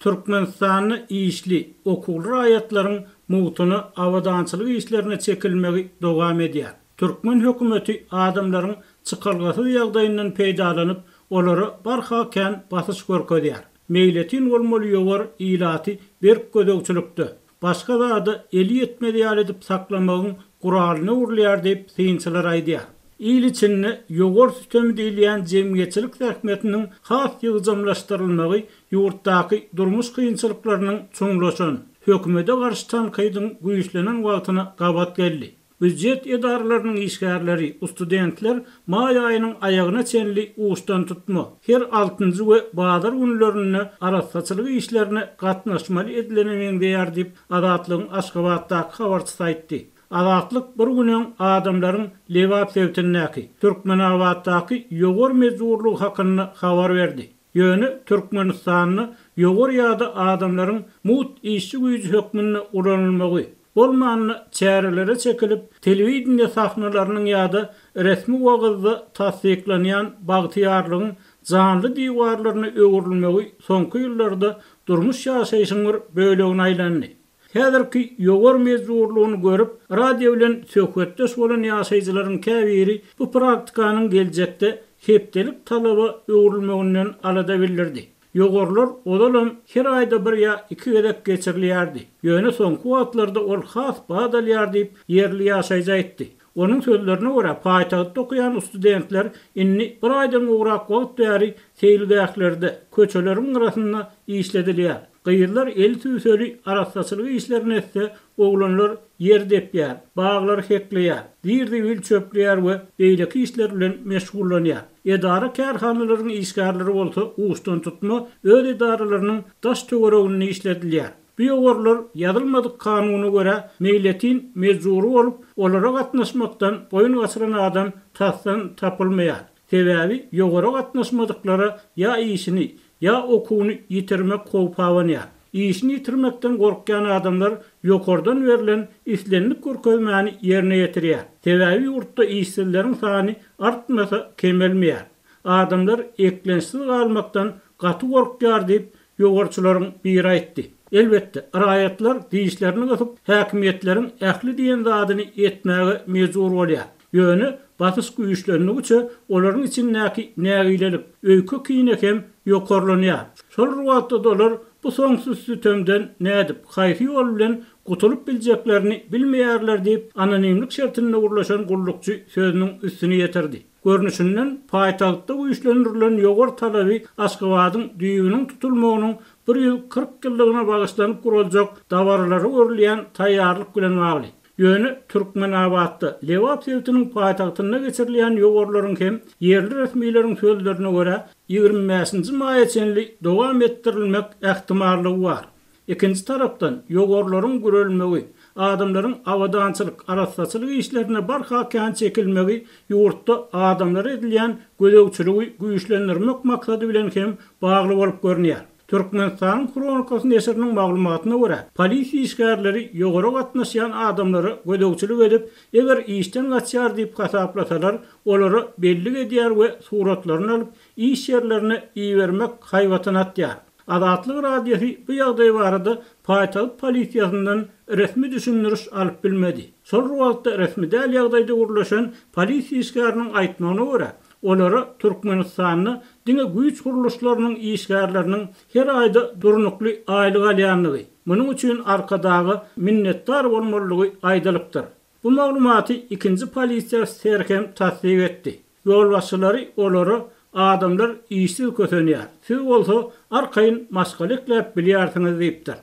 Türkmenistanda işli, okuwly raýatlaryň mugtuna abadançylyk işlerine çekilmegi dowam edýär. Türkmen hökümeti adamlaryň çykalgasyz ýagdaýyndan peýdalanyp, olara barha kän basyş görkezýär. Meýletin bolmaly ýowar ilaty berk gözegçilikde, başga zada eli ýetmez ýaly edip saklamagyň guralyna öwrülýär diýip, synçylar aýdýar. Il içinde ýowar sütemi diýilýän jemgyýetçilik zähmetiniň has ýygjamlaşdyrylmagy ýurtdaky durmuş kynçylyklarynyň çuňlaşan, hökümete garşy tankydyň güýçlenen wagtyna gabat geldi. Býujet edaralarynyň işgärleri, studentler maý aýynyň aýagyna çenli uçdantutma, her altynjy we bazar günlerinde arassaçylyk işlerine gatnaşmaly edilene meňzeýär diýip, Azatlygyň Aşgabatdaky habarçysy aýtdy. Azatlyk bir gün öň adamlaryň Lebap sebitindäki, Türkmenabatdaky ýowar mejburlygy hakynda habar berdi. Ýöne Türkmenistanda ýowar ýa-da adamlaryň mugt işçi güýji hökmünde ulanylmagy, bolmanda çärelere çekilip, telewideniýe sahnalarynyň ýa-da resmi wagyzda tassyklanýan bagtyýarlygyň janly diwarlaryna öwrülmegi soňky ýyllarda durmuş-ýaşaýşyň bir bölegine aýlandy. Häzirki ýowar mejburlygyny görüp, radio bilen söhbetdeş bolan ýaşaýjylaryň käbiri bu praktikanyň geljekde hepdelik talaba öwrülmeginden alada bildirdi. Ýowarlar ozalam her aýda bir ýa iki gezek geçirilýärdi. Ýöne soňky wagtlarda ol has bat alýar diýip, ýerli ýaşaýjy aýtdy. Onuň sözlerine görä, paýtagtda okaýan studentler indi bir aýdan gowrak wagt bäri seýilgählerde, köçeleriň gyrasynda işledilýär. Gyzlar eli sübseli arassaçylyk işlerini etse, oglanlar ýer depýär, baglary hekleýär, zir-zibil çöpleýär we beýleki işler bilen meşgullanýar. Edara-kärhanalaryň işgärleri bolsa uçdantutma öz edaralarynyň daş-töwereginde işledilýär. Bu ýowarlar ýazylmadyk kanuna görä meýletin mejbury bolup, olara gatnaşmakdan boýun gaçyran adam tasdan tapylmaýar. Sebäbi ýowara gatnaşmadyklara ýa işini, ýa okuwyny ýitirmek howpy abanýar. Işini ýitirmekden gorkýan adamlar ýokardan berlen islendik görkezmäni ýerine ýetirýär. Sebäbi ýurtda işsizleriň sany artmasa kemelmeýär. Adamlar eklençsiz galmakdan gaty gorkýar diýip, ýowarçylaryň biri aýtdy. Elbetde, raýatlar dişlerini gysyp, häkimiýetleriň ähli diýen zadyny etmäge mejbur bolýar. Ýöne basyş güýçlendigiçe, olaryň içindäki nägilelik, öýke-kine hem ýokarlanýar. Şol bir wagtda-da olar bu soňsuz sütemden nädip, haýsy ýol bilen gutulyp biljeklerini bilmeýärler diýip, anonimlik şertinde gürleşen gullukçy sözüniň üstüni ýetirdi. Görnüşinden, paýtagtda güýçlendirilen ýowar talaby Aşgabadyň düýbüniň tutulmagynyň 140 ýyllygyna bagyşlanyp guraljak dabaralara görülýän taýýarlyk bilen bagly. Ýöne Türkmenabatda, Lebap sebitiniň paýtagtynda geçirilýän ýowarlaryň hem ýerli resmileriň sözlerine görä, 25-nji maýa çenli dowam etdirilmek ähtimallygy bar. Ikinji tarapdan, ýowarlaryň gürelmegi, adamlaryň abadançylyk, arassaçylyk işlerine barha kän çekilmegi ýurtda adamlara edilýän gözegçiligi güýçlendirmek maksady bilen hem bagly bolup görünýär. Türkmenistanyň Hronikasy neşiriniň maglumatyna görä, polisiýa işgärleri ýowara gatnaşýan adamlara gözegçilik edip, eger işden gaçýar diýip hasaplasalar, olara bellik edýär we suratlaryny alyp, iş ýerlerine ibermek haýbatyny atýar. Azatlyk Radiosy bu ýagdaý barada paýtagt polisiýasyndan resmi düşündiriş alyp bilmedi. Şol bir wagtda resmi däl ýagdaýda gürleşen polisiýa işgäriniň aýtmagyna görä, olara Türkmenistanda diňe güýç gurluşlarynyň işgärleriniň her aýda durnukly aýlyk alýandygy, munuň üçin Arkadaga minnetdar bolmalydygy aýdylypdyr. Bu maglumaty ikinji polisiýa ofiseri hem tassyk etdi. Ýolbaşçylary olara Adamlar işsiz kösenýär, siz bolsa arkaýyn maşgala ekläp bilýärsiňiz diýipdir.